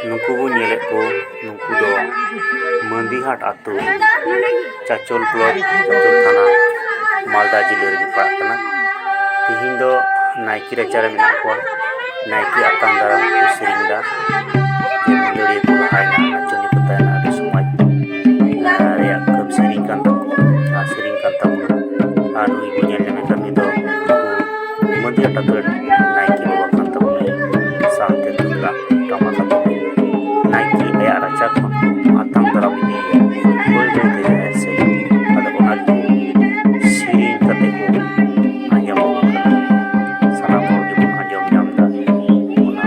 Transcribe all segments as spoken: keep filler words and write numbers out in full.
ᱱᱩᱠᱩ ᱵᱚᱱ ᱧᱮᱞᱮᱫ ᱠᱚ, ᱱᱩᱠᱩ ᱫᱚ ᱢᱟᱹᱫᱤᱦᱟᱴ ᱟᱹᱛᱩ, ᱪᱟᱪᱚᱞ ᱵᱞᱚᱠ, ᱪᱟᱪᱚᱞ ᱛᱷᱟᱱᱟ, ᱢᱟᱞᱫᱟ ᱡᱤᱞᱟᱹ ᱨᱮᱜᱮ ᱯᱟᱲᱟᱜ ᱠᱟᱱᱟ᱾ ᱛᱮᱦᱮᱧ ᱫᱚ ᱱᱟᱭᱠᱮ ᱨᱟᱪᱟᱨᱮ ᱢᱮᱱᱟᱜ ᱠᱚᱣᱟ᱾ ᱱᱟᱭᱠᱮ ᱟᱛᱟᱝ ᱫᱟᱨᱟᱢ ᱠᱚ ᱥᱮᱨᱮᱧ ᱮᱫᱟ᱾ ᱡᱮ ᱢᱟᱹᱫᱟᱹᱲᱤᱭᱟᱹ ᱠᱚ ᱞᱟᱦᱟᱭᱮᱱᱟ, ᱱᱟᱪᱚᱱᱤᱭᱟᱹ ᱠᱚ ᱛᱟᱦᱮᱱᱟ, ᱟᱹᱰᱤ ᱥᱚᱢᱟᱡᱽ ᱨᱮᱭᱟᱜ ᱠᱟᱹᱢᱤ ᱥᱮᱨᱮᱧ ᱠᱟᱱ ᱛᱟᱠᱚᱣᱟ ᱟᱨ ᱥᱮᱨᱮᱧ ᱠᱟᱱ ᱛᱟᱵᱚᱱᱟ᱾ ᱟᱨ ᱱᱩᱭ ᱵᱚᱱ ᱧᱮᱞ ᱧᱟᱢᱮ ᱠᱟᱱ ᱱᱩᱭ ᱫᱚ ᱢᱟᱹᱫᱤᱦᱟᱴ ᱟᱹᱛᱩ ᱨᱮᱱ ᱱᱟᱭᱠᱮ ᱵᱟᱵᱟ ᱠᱟᱱ ᱛᱟᱵᱚᱱᱟᱭ᱾ ᱥᱟᱶᱛᱮ ᱛᱩᱢᱫᱟᱜ ᱴᱟᱢᱟᱠ ᱟᱛᱮ ᱱᱟᱭᱠᱮ ᱟᱭᱟᱜ ᱨᱟᱪᱟ ᱠᱷᱚᱱ ᱟᱛᱟᱝ ᱫᱟᱨᱟᱢ ᱤᱫᱤᱭᱮᱭᱟ᱾ ᱵᱟᱹᱭ ᱵᱟᱹᱭᱛᱮ ᱡᱟᱦᱮᱨ ᱥᱮᱫ᱾ ᱟᱫᱚ ᱚᱱᱟ ᱜᱮᱠᱚ ᱥᱮᱨᱮᱧ ᱠᱟᱛᱮ ᱠᱚ ᱟᱸᱡᱚᱢ ᱟᱵᱚᱱ ᱠᱟᱱᱟ᱾ ᱥᱟᱱᱟᱢ ᱦᱚᱲ ᱜᱮᱵᱚᱱ ᱟᱸᱡᱚᱢ ᱧᱟᱢ ᱮᱫᱟ ᱚᱱᱟ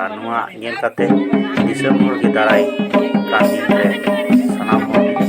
ᱟᱨ ᱱᱚᱣᱟ ᱧᱮᱞ ᱠᱟᱛᱮ ᱫᱤᱥᱚᱢ ᱦᱚᱲ ᱜᱮ ᱫᱟᱨᱟᱭ ᱠᱟᱱ ᱫᱤᱱ ᱨᱮ ᱥᱟᱱᱟᱢ ᱦᱚᱲ ᱜᱮ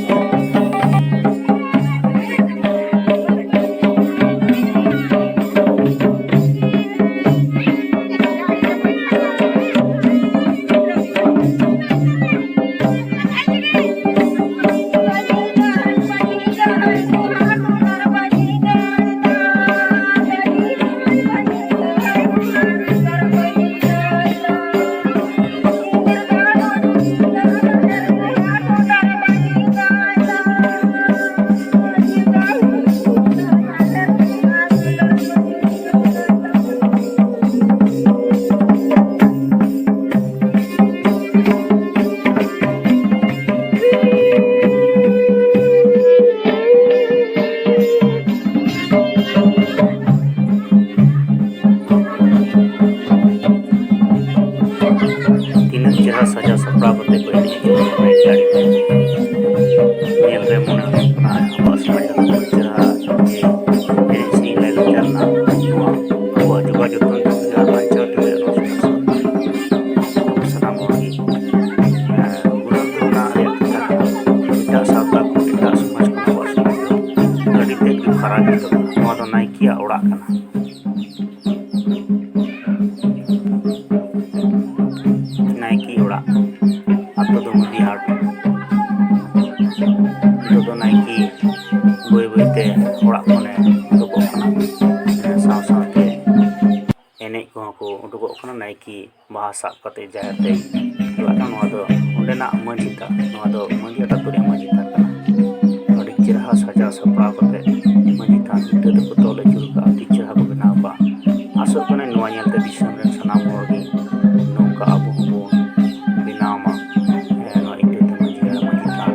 ᱛᱤᱱᱟᱹᱜ ᱪᱮᱦᱨᱟ ᱥᱟᱡᱟᱣ ᱥᱟᱯᱲᱟᱣ ᱠᱟᱛᱮ ᱠᱚ ᱮᱱᱮᱡ ᱠᱟᱱᱟ ᱱᱟᱭᱠᱮ ᱟᱹᱰᱤ ᱢᱚᱡᱽ᱾ ᱧᱮᱞ ᱨᱮ ᱢᱚᱱᱮ ᱦᱩᱭᱩᱜ ᱠᱟᱱᱟ ᱟᱵᱚᱣᱟᱜ ᱥᱚᱢᱟᱡᱽ ᱨᱮᱫᱚ ᱟᱹᱰᱤ ᱪᱮᱦᱨᱟ ᱡᱮ ᱮᱱᱮᱡ ᱥᱮᱨᱮᱧ ᱞᱟᱭᱼᱞᱟᱠᱪᱟᱨ ᱨᱮᱱᱟᱜ ᱱᱚᱣᱟ ᱟᱵᱚᱣᱟᱜ ᱡᱚᱜᱟᱣ ᱡᱚᱛᱚᱱ ᱫᱚᱦᱚᱭ ᱦᱩᱭᱩᱜᱼᱟ ᱟᱨ ᱵᱟᱧᱪᱟᱣ ᱤᱫᱤ ᱦᱩᱭᱩᱜᱼᱟ ᱱᱚᱣᱟ ᱥᱚᱢᱟᱡᱽ ᱨᱮ᱾ ᱟᱵᱚ ᱥᱟᱱᱟᱢ ᱦᱚᱲ ᱜᱮ, ᱮᱸ, ᱜᱩᱱᱟᱹᱱ ᱫᱚ ᱚᱱᱟ ᱨᱮᱭᱟᱜ ᱠᱟᱛᱷᱟ ᱠᱟᱱᱟ᱾ ᱮᱴᱟᱜ ᱥᱟᱶᱛᱟ ᱠᱷᱚᱱ, ᱮᱴᱟᱜ ᱥᱚᱢᱟᱡᱽ ᱠᱷᱚᱱ ᱟᱵᱚᱣᱟᱜ ᱥᱚᱢᱟᱡᱽ ᱫᱚ ᱟᱹᱰᱤ ᱛᱮᱫ ᱜᱮ ᱯᱷᱟᱨᱟᱠ ᱜᱮᱛᱟ ᱵᱚᱱᱟ᱾ ᱱᱚᱣᱟ ᱫᱚ ᱱᱟᱭᱠᱮᱭᱟᱜ ᱚᱲᱟᱜ ᱠᱟᱱᱟ᱾ ᱱᱟᱭᱠᱮ ᱚᱲᱟᱜ, ᱟᱛᱳ ᱫᱚ ᱢᱟᱹᱫᱤ ᱦᱟᱴ᱾ ᱱᱤᱛᱚᱜ ᱫᱚ ᱱᱟᱭᱠᱮ ᱵᱟᱹᱭ ᱵᱟᱹᱭᱛᱮ ᱚᱲᱟᱜ ᱠᱷᱚᱱᱮ ᱩᱰᱩᱠᱚᱜ ᱠᱟᱱᱟ᱾ ᱥᱟᱶ ᱥᱟᱶᱛᱮ ᱮᱱᱮᱡ ᱠᱚᱦᱚᱸ ᱠᱚ ᱩᱰᱩᱠᱚᱜ ᱠᱟᱱᱟ᱾ ᱱᱟᱭᱠᱮ ᱵᱟᱦᱟ ᱥᱟᱵ ᱠᱟᱛᱮ ᱡᱟᱦᱮᱨ ᱛᱮ ᱪᱟᱞᱟᱜ ᱠᱟᱱᱟ᱾ ᱱᱚᱣᱟ ᱫᱚ ᱚᱸᱰᱮᱱᱟᱜ ᱢᱟᱹᱡᱷᱤ ᱛᱷᱟᱱ, ᱱᱚᱣᱟ ᱫᱚ ᱢᱟᱹᱡᱷᱤ ᱦᱟᱲᱟᱢ ᱟᱹᱛᱩ ᱨᱮᱭᱟᱜ ᱢᱟᱹᱡᱷᱤ ᱛᱷᱟᱱ ᱠᱟᱱᱟ᱾ ᱟᱹᱰᱤ ᱪᱮᱦᱨᱟ ᱥᱟᱡᱟᱣ ᱥᱟᱯᱲᱟᱣ ᱠᱟᱛᱮ ᱢᱟᱹᱡᱷᱤ ᱛᱷᱟᱱ ᱤᱴᱟᱹ ᱛᱮᱠᱚ ᱛᱚᱞ ᱟᱹᱪᱩᱨ ᱠᱟᱜᱼᱟ, ᱟᱹᱰᱤ ᱪᱮᱦᱨᱟ ᱠᱚ ᱵᱮᱱᱟᱣ ᱠᱟᱜᱼᱟ᱾ ᱟᱥᱚᱜ ᱠᱟᱹᱱᱟᱹᱧ ᱱᱚᱣᱟ ᱧᱮᱞᱛᱮ ᱫᱤᱥᱚᱢ ᱨᱮᱱ ᱥᱟᱱᱟᱢ ᱦᱚᱲ ᱜᱮ ᱱᱚᱝᱠᱟ ᱟᱵᱚ ᱦᱚᱸᱵᱚᱱ ᱵᱮᱱᱟᱣ ᱢᱟ᱾ ᱦᱮᱸ, ᱱᱚᱣᱟ ᱤᱴᱟᱹ ᱛᱮ ᱢᱟᱹᱡᱷᱤ ᱦᱟᱲᱟᱢ ᱢᱟᱹᱡᱷᱤ ᱛᱷᱟᱱ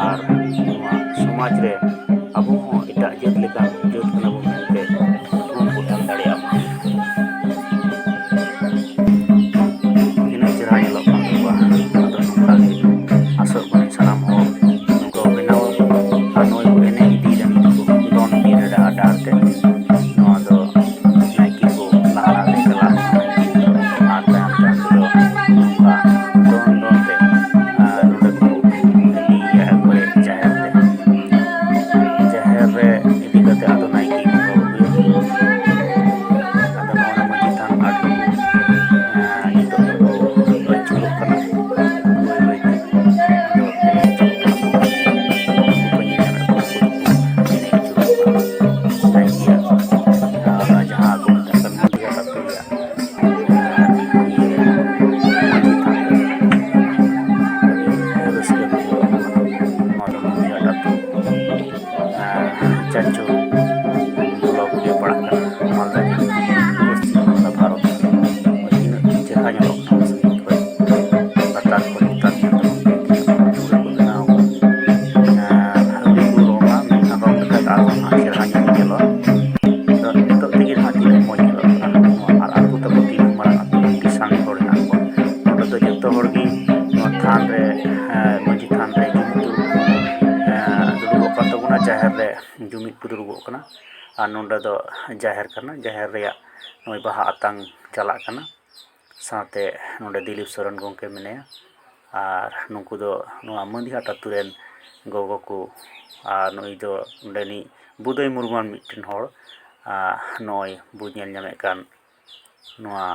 ᱟᱨ ᱱᱚᱣᱟ ᱥᱚᱢᱟᱡᱽ ᱨᱮ ᱟᱵᱚ ᱦᱚᱸ ᱮᱴᱟᱜ ᱡᱟᱹᱛ ᱞᱮᱠᱟᱱ ᱡᱟᱹᱛ ᱠᱟᱱᱟ ᱵᱚᱱ ᱢᱮᱱᱛᱮ ᱩᱯᱨᱩᱢ ᱵᱚ ᱮᱢ ᱫᱟᱲᱮᱭᱟᱜ ᱢᱟ᱾ ᱛᱤᱱᱟᱹᱜ ᱪᱮᱦᱨᱟ ᱧᱮᱞᱚᱜ ᱠᱟᱱ ᱛᱟᱠᱚᱣᱟ᱾ ᱟᱫᱚ ᱱᱚᱝᱠᱟ ᱜᱮ ᱟᱥᱚᱜ ᱠᱟᱹᱱᱟᱹᱧ ᱥᱟᱱᱟᱢ ᱦᱚᱲ ᱱᱚᱝᱠᱟ ᱠᱚ ᱵᱮᱱᱟᱣ ᱟᱠᱚ ᱟᱨ ᱱᱚᱜᱼᱚᱭ ᱠᱚ ᱮᱱᱮᱡ ᱤᱫᱤᱭᱮᱫᱟ, ᱱᱤᱛ ᱠᱚ ᱫᱚᱱ ᱤᱫᱤᱭᱮᱫᱟ ᱰᱟᱦᱟᱨ ᱰᱟᱦᱟᱨ ᱛᱮ᱾ ᱠᱚ ᱫᱩᱲᱩᱵᱚᱜ ᱠᱟᱱᱟ᱾ ᱟᱨ ᱱᱚᱰᱮ ᱫᱚ ᱡᱟᱦᱮᱨ ᱠᱟᱱᱟ, ᱡᱟᱦᱮᱨ ᱨᱮᱭᱟᱜ ᱱᱚᱜᱼᱚᱭ ᱵᱟᱦᱟ ᱟᱛᱟᱝ ᱪᱟᱞᱟᱜ ᱠᱟᱱᱟ᱾ ᱥᱟᱶᱛᱮ ᱱᱚᱰᱮ ᱫᱤᱞᱤᱯ ᱥᱚᱨᱮᱱ ᱜᱚᱢᱠᱮ ᱢᱮᱱᱟᱭᱟ᱾ ᱟᱨ ᱱᱩᱠᱩ ᱫᱚ ᱱᱚᱣᱟ ᱢᱟᱹᱫᱤᱦᱟᱴ ᱟᱹᱛᱩ ᱨᱮᱱ ᱜᱚᱜᱚ ᱠᱚ᱾ ᱟᱨ ᱱᱩᱭ ᱫᱚ ᱱᱚᱰᱮᱱᱤᱡ ᱵᱩᱫᱟᱹᱭ ᱢᱩᱨᱢᱩᱣᱟᱱ ᱢᱤᱫᱴᱮᱱ ᱦᱚᱲ᱾ ᱟᱨ ᱱᱚᱜᱼᱚᱭ ᱵᱚ ᱧᱮᱞ ᱧᱟᱢᱮᱫ ᱠᱟᱱ ᱱᱚᱣᱟ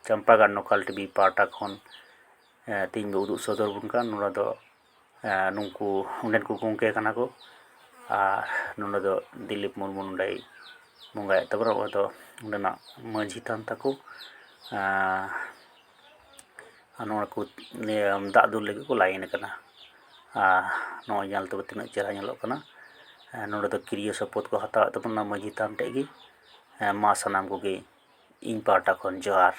ᱪᱟᱢᱯᱟᱜᱟᱲ ᱱᱚᱠᱟᱞ ᱴᱤᱵᱷᱤ ᱯᱟᱦᱴᱟ ᱠᱷᱚᱱ, ᱮ, ᱛᱮᱦᱮᱧ ᱵᱚ ᱩᱫᱩᱜ ᱥᱚᱫᱚᱨ ᱵᱚᱱ ᱠᱟᱱ, ᱱᱚᱰᱮ ᱫᱚ, ᱮ, ᱱᱩᱠᱩ ᱚᱸᱰᱮᱱ ᱠᱚ ᱜᱚᱢᱠᱮ ᱠᱟᱱᱟ ᱠᱚ᱾ ᱟᱨ ᱱᱚᱰᱮ ᱫᱚ ᱫᱤᱞᱤᱯ ᱢᱩᱨᱢᱩ ᱱᱚᱰᱮᱭ ᱵᱚᱸᱜᱟᱭᱮᱫ ᱛᱟᱵᱚᱱᱟ᱾ ᱚᱱᱟ ᱫᱚ ᱚᱸᱰᱮᱱᱟᱜ ᱢᱟᱹᱡᱷᱤ ᱛᱷᱟᱱ ᱛᱟᱠᱚ᱾ ᱟᱨ ᱱᱚᱣᱟ ᱠᱚ, ᱱᱤᱭᱟᱹ ᱫᱟᱜ ᱫᱩᱞ ᱞᱟᱹᱜᱤᱫ ᱠᱚ ᱞᱟᱭᱤᱱ ᱟᱠᱟᱱᱟ᱾ ᱟᱨ ᱱᱚᱜᱼᱚᱭ ᱧᱮᱞ ᱛᱟᱵᱚ ᱛᱤᱱᱟᱹᱜ ᱪᱮᱦᱨᱟ ᱧᱮᱞᱚᱜ ᱠᱟᱱᱟ᱾ ᱟᱨ ᱱᱚᱰᱮ ᱫᱚ ᱠᱤᱨᱤᱭᱟᱹ ᱥᱚᱯᱚᱛ ᱠᱚ ᱦᱟᱛᱟᱣᱮᱫ ᱛᱟᱵᱚᱱᱟ ᱢᱟᱹᱡᱷᱤ ᱛᱷᱟᱱ ᱴᱷᱮᱡ ᱜᱮ᱾ ᱟᱨ ᱢᱟ ᱥᱟᱱᱟᱢ ᱠᱚᱜᱮ ᱤᱧ ᱯᱟᱦᱴᱟ ᱠᱷᱚᱱ ᱡᱚᱦᱟᱨ᱾